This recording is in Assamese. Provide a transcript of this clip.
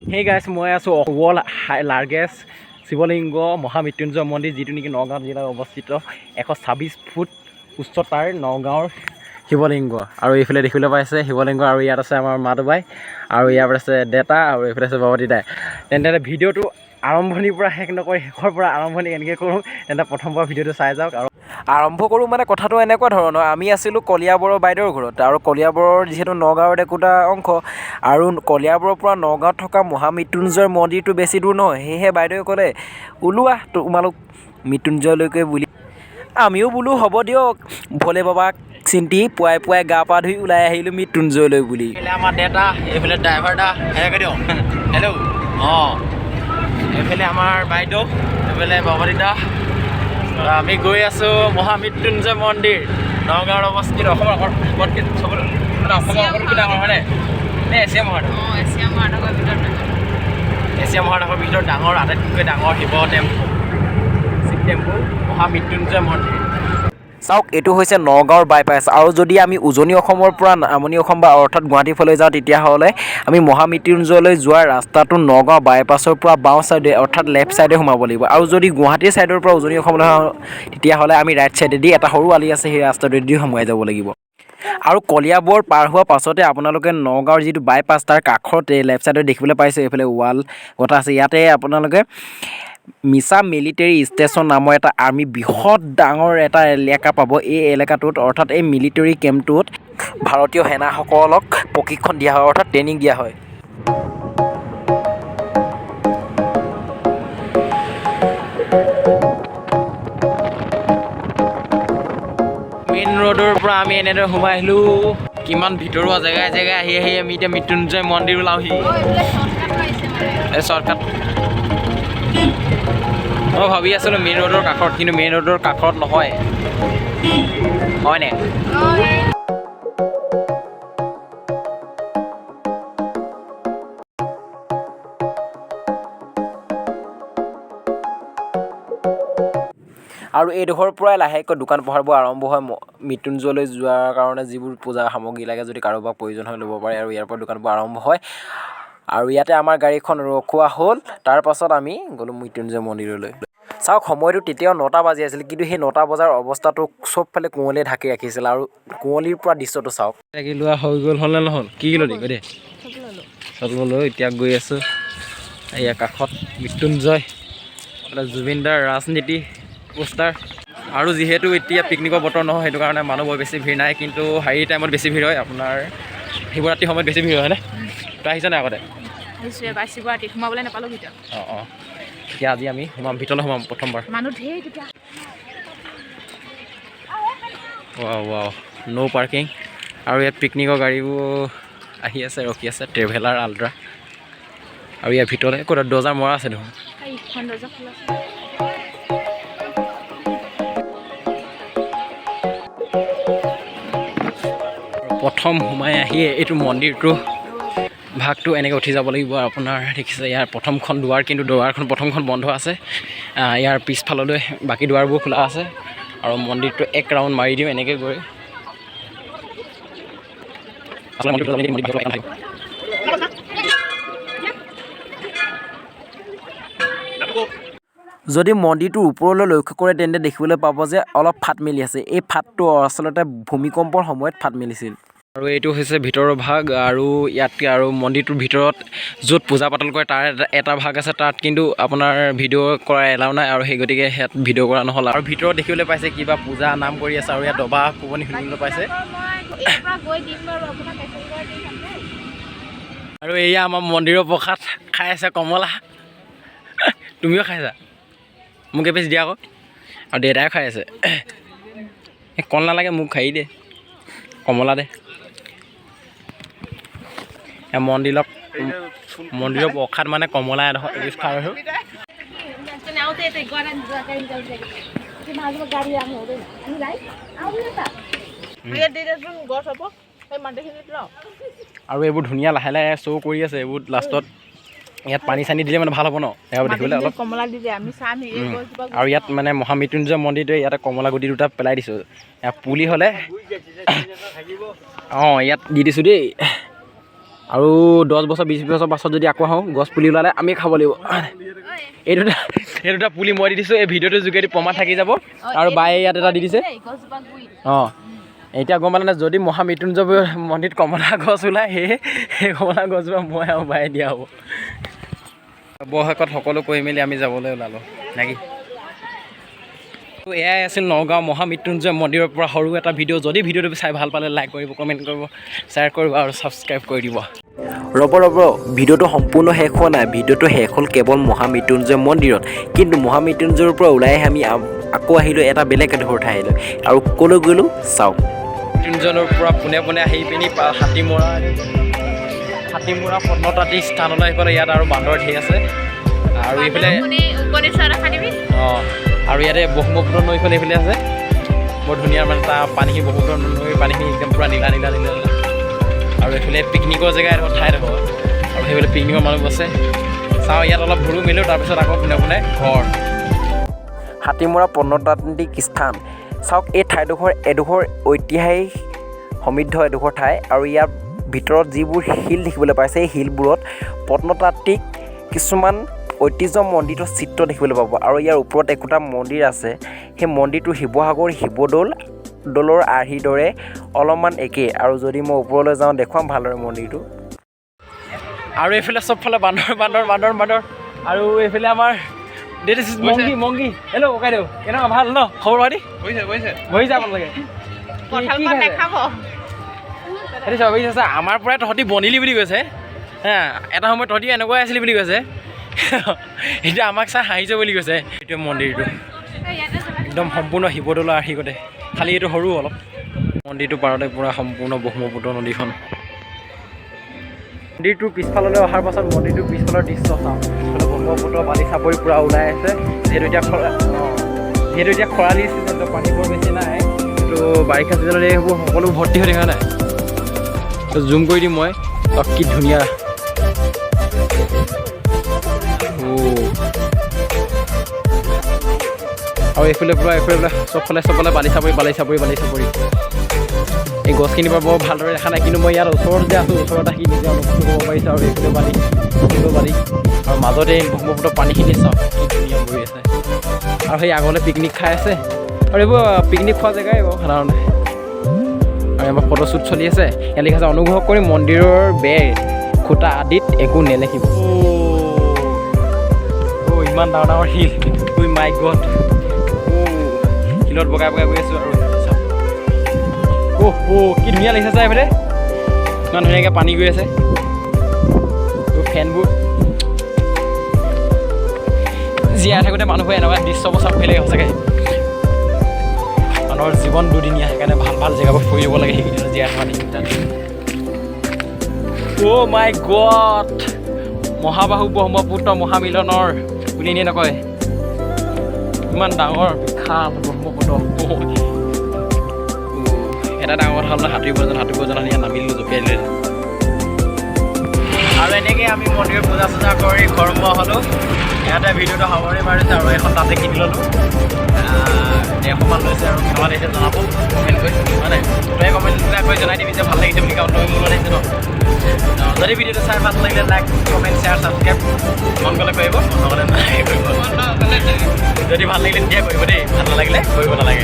হেই গাইছ, মই আছোঁ ৱৰ্ল্ড লাৰ্জেষ্ট শিৱলিংগ মহামৃত্যুঞ্জয় মন্দিৰ, যিটো নেকি নগাঁও জিলাত অৱস্থিত। 126 ফুট উচ্চতাৰ নগাঁৱৰ শিৱলিংগ। আৰু এইফালে দেখিবলৈ পাইছে শিৱলিংগ। আৰু ইয়াত আছে আমাৰ মাধুবাই, আৰু ইয়াত আছে দেতা, আৰু এইফালে আছে বাবা দিদাই। তেন্তে ভিডিঅ'টো আৰম্ভণিৰ পৰা শেষ নকৰি শেষৰ পৰা আৰম্ভণি কেনেকৈ কৰোঁ, তেন্তে প্ৰথমৰ পৰা ভিডিঅ'টো চাই যাওক আৰু আৰম্ভ কৰোঁ। মানে কথাটো এনেকুৱা ধৰণৰ, আমি আছিলোঁ কলিয়াবৰৰ বাইদেউৰ ঘৰত আৰু কলিয়াবৰৰ যিহেতু নগাঁৱৰ একোটা অংশ আৰু কলিয়াবৰৰ পৰা নগাঁৱত থকা মহামৃত্যুঞ্জয় মন্দিৰটো বেছি দূৰ নহয়। সেয়েহে বাইদেৱে ক'লে, "ওলোৱা তোমালোক মৃত্যুঞ্জয়লৈকে" বুলি। আমিও বোলো হ'ব দিয়ক। ভোলে বাবাক চিন্তি পুৱাই পুৱাই গা পা ধুই ওলাই আহিলোঁ মৃত্যুঞ্জয়লৈ বুলি। এইফালে আমাৰ দেতা, এইফালে ড্ৰাইভাৰ দা, সেনেকৈ দিয়ক। হেল্ল'। অঁ, এইফালে আমাৰ বাইদেউ, এইফালে বাবা দিদা। আমি গৈ আছোঁ মহামৃত্যুঞ্জয় মন্দিৰ, নগাঁৱত অৱস্থিত, অসমৰ সকলোতকৈ চবত মানে অসমৰ সকলোতকৈ ডাঙৰ হয়নে নে এছিয়া মহাদেশ? অঁ, এছিয়া মহাসাগৰৰ ভিতৰত ডাঙৰ। এছিয়া মহাদেশৰ ভিতৰত ডাঙৰ, আটাইতকৈ ডাঙৰ শিৱ টেম্পল মহামৃত্যুঞ্জয় মন্দিৰ। চাওক, এইটো হৈছে নগাঁৱৰ বাইপাছ। আৰু যদি আমি উজনি অসমৰ পৰা নামনি অসম বা অৰ্থাৎ গুৱাহাটীৰ ফালে যাওঁ, তেতিয়াহ'লে আমি মহামৃত্যুঞ্জয়লৈ যোৱাৰ ৰাস্তাটো নগাঁও বাইপাছৰ পৰা বাওঁ ছাইডে অৰ্থাৎ লেফ্ট ছাইডে সোমাব লাগিব। আৰু যদি গুৱাহাটীৰ ছাইডৰ পৰা উজনি অসমলৈ আহোঁ, তেতিয়াহ'লে আমি ৰাইট ছাইডেদি এটা সৰু আলি আছে, সেই ৰাস্তাটোৱেদি সোমাই যাব লাগিব। আৰু কলিয়াবৰ পাৰ হোৱাৰ পাছতে আপোনালোকে নগাঁৱৰ যিটো বাইপাছ, তাৰ কাষতে লেফ্ট ছাইডত দেখিবলৈ পাইছে, এইফালে ৱাল গঠা আছে। ইয়াতে আপোনালোকে মিছা মিলিটেৰী ষ্টেচন নামৰ এটা আৰ্মি বৃহৎ ডাঙৰ এটা এলেকা পাব। এই এলেকাটোত অৰ্থাৎ এই মিলিটেৰী কেম্পটোত ভাৰতীয় সেনাসকলক প্ৰশিক্ষণ দিয়া হয়, অৰ্থাৎ ট্ৰেইনিং দিয়া হয়। মেইন ৰোডৰ পৰা আমি এনেদৰে সোমাই আহিলোঁ। কিমান ভিতৰুৱা জেগাই জেগাই আহি আহি আমি এতিয়া মৃত্যুঞ্জয় মন্দিৰ ওলাওহি। অঁ, এইফালে শ্বৰ্টকাট আহিছে মানে। এই শ্বৰ্টকাট। মই ভাবি আছিলোঁ মেইন ৰোডৰ কাষত, কিন্তু মেইন ৰোডৰ কাষত নহয়, হয়নে? অঁ, এই আৰু এইডোখৰৰ পৰাই লাহেকৈ দোকান পোহাৰবোৰ আৰম্ভ হয়। মৃত্যুঞ্জয়লৈ যোৱাৰ কাৰণে যিবোৰ পূজাৰ সামগ্ৰী লাগে, যদি কাৰোবাক প্ৰয়োজন হয়, ল'ব পাৰে। আৰু ইয়াৰ পৰা দোকানবোৰ আৰম্ভ হয় আৰু ইয়াতে আমাৰ গাড়ীখন ৰখোৱা হ'ল। তাৰপাছত আমি গ'লোঁ মৃত্যুঞ্জয় মন্দিৰলৈ। চাওক, সময়টো তেতিয়াও 9টা বাজি আছিল, কিন্তু সেই 9টা বজাৰ অৱস্থাটো চবফালে কুঁৱলীয়ে ঢাকি ৰাখিছিল। আৰু কুঁৱলীৰ পৰা দৃশ্যটো চাওক। লাগি লোৱা হৈ গ'ল, হ'লনে নহ'ল? কি কি ল'লি কৈ দে। চব ল'লোঁ। চব ল'লোঁ। এতিয়া গৈ আছোঁ। এয়া কাষত মৃত্যুঞ্জয়, এইফালে জুবিনদাৰ ৰাজনীতি পোষ্টাৰ। আৰু যিহেতু এতিয়া পিকনিকৰ বতৰ নহয়, সেইটো কাৰণে মানুহ বৰ বেছি ভিৰ নাই। কিন্তু হেৰি টাইমত বেছি ভিৰ হয়, আপোনাৰ শিৱৰাত্ৰিৰ সময়ত বেছি ভিৰ হয়নে? তই আহিছ নাই আগতে? আহিছোঁ এবাৰ শিৱৰাত্ৰিত, সোমাবলৈ নাপালোঁ ভিতৰত। অঁ, এতিয়া আজি আমি সোমাম, ভিতৰলৈ সোমাম প্ৰথমবাৰ। মানুহ ধেৰ তেতিয়া। ৱাও ৱাও, ন' পাৰ্কিং। আৰু ইয়াত পিকনিকৰ গাড়ীবোৰ আহি আছে, ৰখি আছে, ট্ৰেভেলাৰ, আল্ট্ৰা। আৰু ইয়াৰ ভিতৰতে ক'ত দৰ্জা মৰা আছে দেখোন। এইখন দৰ্জা খোলা আছে। প্ৰথম সোমাই আহিয়ে এইটো মন্দিৰটো ভাগটো এনেকৈ উঠি যাব লাগিব। আপোনাৰ দেখিছে ইয়াৰ প্ৰথমখন দুৱাৰ, কিন্তু দুৱাৰখন প্ৰথমখন বন্ধ আছে। ইয়াৰ পিছফাললৈ বাকী দুৱাৰবোৰ খোলা আছে। আৰু মন্দিৰটো এক ৰাউণ্ড মাৰি দিওঁ এনেকৈ গৈ। আচলতে মন্দিৰটো মন্দিৰটো থাকিব। যদি মন্দিৰটোৰ ওপৰলৈ লক্ষ্য কৰে, তেন্তে দেখিবলৈ পাব যে অলপ ফাট মেলি আছে। এই ফাটটো আচলতে ভূমিকম্পৰ সময়ত ফাট মেলিছিল। আৰু এইটো হৈছে ভিতৰৰ ভাগ। আৰু ইয়াত আৰু মন্দিৰটোৰ ভিতৰত য'ত পূজা পাতল কৰে, তাৰ এটা ভাগ আছে। তাত কিন্তু আপোনাৰ ভিডিঅ' কৰা এলাউ নাই আৰু সেই গতিকে ইয়াত ভিডিঅ' কৰা নহ'ল। আৰু ভিতৰত দেখিবলৈ পাইছে কিবা পূজা নাম কৰি আছে আৰু ইয়াত দবা কোবনি শুনিবলৈ পাইছে। মই ইয়াৰ পৰা গৈ দিম বাৰু আপোনাক, মেছেজ কৰি দিম তাতে। আৰু এয়া আমাৰ মন্দিৰৰ প্ৰসাদ খাই আছে, কমলা। তুমিও খাইছা? মোক এপিচ দিয়া আকৌ। আৰু দেউতাই খাই আছে। এই কল নালাগে মোক, হেৰি দে, কমলা দে। এয়া মন্দিৰৰ প্ৰসাদ মানে কমলা এডোখৰ এপিচ খাই আছোঁ। आउँदै यतै गाडी राख्नु हुँदैन हामीलाई, आउनु त। ইয়াত দি দেচোন, গছ হ'ব সেই মাটিখিনিত ন। আৰু এইবোৰ ধুনীয়া লাহে লাহে শ্ব' কৰি আছে। এইবোৰ লাষ্টত ইয়াত পানী চানী দিলে মানে ভাল হ'ব ন এয়া দেখিবলৈ অলপ। কমলা দি দিয়ে, আমি চাম এই গছজোপা। আৰু ইয়াত মানে মহামৃত্যুঞ্জয় মন্দিৰটোৱে ইয়াতে কমলা গুটি দুটা পেলাই দিছোঁ। ইয়াত পুলি হ'লে, অঁ, ইয়াত দি দিছোঁ দেই। আৰু 10 বছৰ 20 বছৰ পাছত যদি আকৌ আহোঁ, গছ পুলি ওলালে আমি খাব লাগিব। এই দুটা পুলি মই দি দিছোঁ। এই ভিডিঅ'টোৰ যোগেদি প্ৰমাণ থাকি যাব। আৰু বায়ে ইয়াত এটা দি দিছে। গছজোপা গুৰিত। অঁ, এতিয়া গম পালে নে? যদি মহামৃত্যুঞ্জয় মন্দিৰত কমলা গছ ওলায়, সেই কমলা গছজোপা মই আৰু বায়ে দিয়া হ'ব। অৱশেষত সকলো কৰি মেলি আমি যাবলৈ ওলালোঁ নেকি? তো এয়াই আছিল নগাঁও মহামৃত্যুঞ্জয় মন্দিৰৰ পৰা সৰু এটা ভিডিঅ'। যদি ভিডিঅ'টো চাই ভাল পালে লাইক কৰিব, কমেণ্ট কৰিব, শ্বেয়াৰ কৰিব আৰু ছাবস্ক্ৰাইব কৰি দিব। ৰ'ব ৰ'ব, ভিডিঅ'টো সম্পূৰ্ণ শেষ হোৱা নাই। ভিডিঅ'টো শেষ হ'ল কেৱল মহামৃত্যুঞ্জয় মন্দিৰত। কিন্তু মহামৃত্যুঞ্জয়ৰ পৰা ওলাই আহি আমি আকৌ আহিলোঁ এটা বেলেগ এডোখৰ ঠাইলৈ। আৰু ক'লৈ গ'লোঁ চাওক। মৃত্যুঞ্জয়ৰ পৰা পোনে পোনে আহি পিনি হাতীমূৰা প্ৰত্নতাত্ত্বিক স্থানলৈ আহি পালোঁ। ইয়াত আৰু বান্দৰ ধেৰ আছে। আৰু এইফালে উপনেশ্বৰ দেখা দিবি। অঁ, আৰু ইয়াতে ব্ৰহ্মপুত্ৰ নৈখন এইফালে আছে। বৰ ধুনীয়া, মানে তাৰ পানীখিনি, ব্ৰহ্মপুত্ৰ নৈৰ পানীখিনি একদম পূৰা নীলা নীলা নীলা নীলা। আৰু এইফালে পিকনিকৰ জেগা এডোখৰ ঠাইডোখৰ আৰু সেইফালে পিকনিকৰ মানুহ আছে। চাওঁ, ইয়াত অলপ ঘূৰোঁ মেলোঁ, তাৰপিছত আকৌ পোনে পোনে ঘৰ। হাতীমূৰা প্ৰত্নতান্ত্ৰিক স্থান চাওক। এই ঠাইডোখৰ এডোখৰ ঐতিহাসিক সমৃদ্ধ এডোখৰ ঠাই। আৰু ইয়াৰ ভিতৰত যিবোৰ শিল দেখিবলৈ পাইছে, এই শিলবোৰত প্ৰত্নতাত্ত্বিক কিছুমান ঐতিহ্যমণ্ডিত চিত্ৰ দেখিবলৈ পাব। আৰু ইয়াৰ ওপৰত একোটা মন্দিৰ আছে। সেই মন্দিৰটো শিৱসাগৰ শিৱদৌল দৌলৰ আৰ্হিৰ দৰে অলপমান একেই। আৰু যদি মই ওপৰলৈ যাওঁ, দেখুৱাম ভালদৰে মন্দিৰটো। আৰু এইফালে চবফালে বান্দৰ বান্দৰ বান্দৰ বান্দৰ। আৰু এইফালে আমাৰ this is monkey, monkey. Hello ককাইদেউ, কেনেকুৱা, ভাল ন খবৰ পাতি? বহিছে বহিছে। বহি যাব আপোনালোকে। কঁঠাল কি পাত খাইছে? নাখাব। সেইটো চাব আছে, আমাৰ পৰাই তহঁতি বনিলি বুলি কৈছে। হা, এটা সময়ত তহঁতি এনেকুৱাই আছিলি বুলি কৈছে। এতিয়া আমাক চাই হাঁহিছে বুলি কৈছে। এইটোৱে মন্দিৰটো, একদম সম্পূৰ্ণ শিৱদৌলৰ আৰ্হিগতে, খালি এইটো সৰু অলপ। মন্দিৰটোৰ পাৰতে পূৰা সম্পূৰ্ণ ব্ৰহ্মপুত্ৰ নদীখন। মন্দিৰটোৰ পিছফাললৈ অহাৰ পাছত মন্দিৰটোৰ পিছফালৰ দৃশ্য চাওঁ। পিছফালে ব্ৰহ্মপুত্ৰ বালি চাপৰি পূৰা ওলাই আছে। যিহেতু এতিয়া খৰালি ছিজন, তো পানী বৰ বেছি নাই। তো বাৰিষা ছিজনত এইবোৰ সকলো ভৰ্তি হৈ থাকে নাই? তো জুম কৰি দিম মই। চাওক কি ধুনীয়া। অ'। আৰু এইফালে পূৰা, এইফালে পূৰা চবফালে চবফালে বালি চাপৰি, বালি চাপৰি, বালি চাপৰি। এই গছখিনি বাৰু বৰ ভালদৰে দেখা নাই, কিন্তু মই ইয়াত ওচৰত যে আছোঁ, ওচৰত আহি নিজে অনুভৱ কৰিব পাৰিছোঁ। আৰু এইফালে বালি, এইফালেও বালি আৰু মাজতে এই ব্ৰহ্মপুত্ৰ পানীখিনি চাওক কি ধুনীয়া বৈ আছে। আৰু সেই আগলৈ পিকনিক খাই আছে। আৰু এইবোৰ পিকনিক খোৱা জেগাই বাৰু সাধাৰণতে। আৰু আমাৰ ফটোশ্বুট চলি আছে। ইয়াত লিখা আছে, অনুগ্ৰহ কৰি মন্দিৰৰ বেৰ, খুঁটা আদিত একো নেলেখিব। অ' ইমান ডাঙৰ ডাঙৰ শিল। ঐ মাই গড! অ' শিলত বগাই বগাই গৈ আছোঁ। আৰু চাওক, অ' অ' কি ধুনীয়া লাগিছে চাই। এইফালে ইমান ধুনীয়াকৈ পানী গৈ আছে। এইবোৰ ফেনবোৰ। জীয়াই থাকোঁতে মানুহবোৰে এনেকুৱা দৃশ্যবোৰ চাব লাগে সঁচাকৈ। মানুহৰ জীৱন দুদিনীয়া, সেইকাৰণে ভাল ভাল জেগাবোৰ ফুৰি যাব লাগে সেইকেইদিনত, জীয়াই থকা দিনকেইটাত। অ' মাই গড! মহাবাহু ব্ৰহ্মপুত্ৰ মহামিলনৰ বুলি এনেই নকয়। ইমান ডাঙৰ বিশাল ব্ৰহ্মপুত্ৰ। অ', এটা ডাঙৰ কথা হ'ল, সাঁতুৰিব নাজানো। সাঁতুৰিব জনা ইয়াত নামিলোঁ, জঁপিয়াই দিলোঁ। আৰু এনেকৈ আমি মন্দিৰত পূজা চূজা কৰি ঘৰমুৱা হ'লোঁ। ইয়াতে ভিডিঅ'টো সামৰণি মাৰিছোঁ। আৰু এখন তাতে কিনি ল'লোঁ, 150মান লৈছে। আৰু কেনেকুৱা লাগিছে জনাব কমেণ্ট কৰি, হয় নাই? তই কমেণ্ট কৰি জনাই দিবি যে ভাল লাগিছে বুলি, কাৰণ তই মোৰ লাগিছে ন। যদি ভিডিঅ'টো চাই ভাল লাগিলে লাইক, কমেণ্ট, শ্বেয়াৰ, ছাবস্ক্ৰাইব। মন গ'লে কৰিব, মন নগ'লে নালাগে কৰিব। যদি ভাল লাগিলে তেতিয়া কৰিব দেই, ভাল নালাগিলে কৰিব নালাগে।